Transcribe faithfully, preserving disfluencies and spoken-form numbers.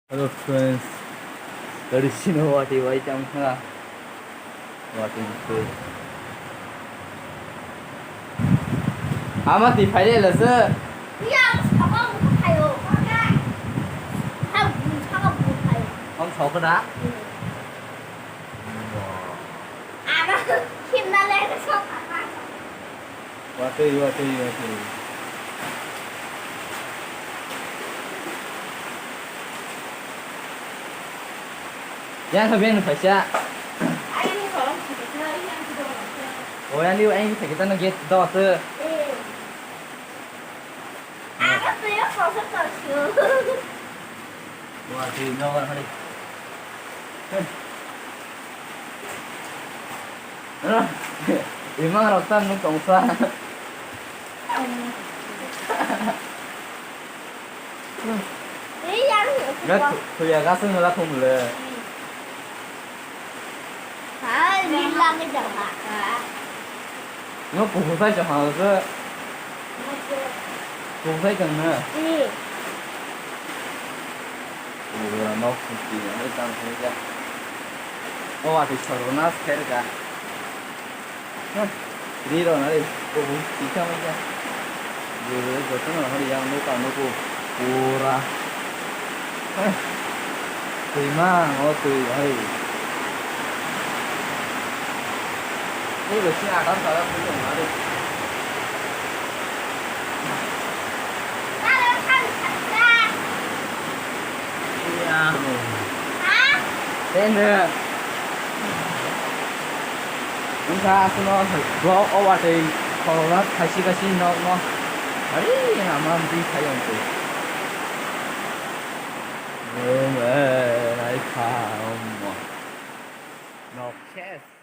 Hello friends, gari sino wati wai tang kha. Wati mukhe. Ama ti phaile lasa. Iya, saka buku kayo. Saka buku kayo. Om saka da? Ama kimna le saka. Watwi, watwi, watwi. Yang kha beng phaisa. Ayang ni kolom sini kena, ayang ni kolom sini. Oh, yang ni, yang ni sakit tanah gate doa se. Eh. Aku tuh ya, kosong terus. Watwi, no, no, no. Imang rok ta nuk tong sa. Ga thuya ga sung la khum le. Hai, ni lang ni jang ha. No kuku sai chong ha se. Kuku sai chong na. Pura nok kuku ya, hai tang sai ja. O ati sorbo na ser ga. Ri rw na ri, kubui twi kha mai kha. Bwrwi jotono hwnwi yang nukha nugo pura. Twi mang o twi hai. Ni bo si atar sara twi tong na ri. Iya. Tende. Wngkha aswkno vlog o watwi khoroknw khaisi khaisi nokno. Ari, ama amtwi phai wngtwi. Wng, eh, naikha, omo. Nok ses.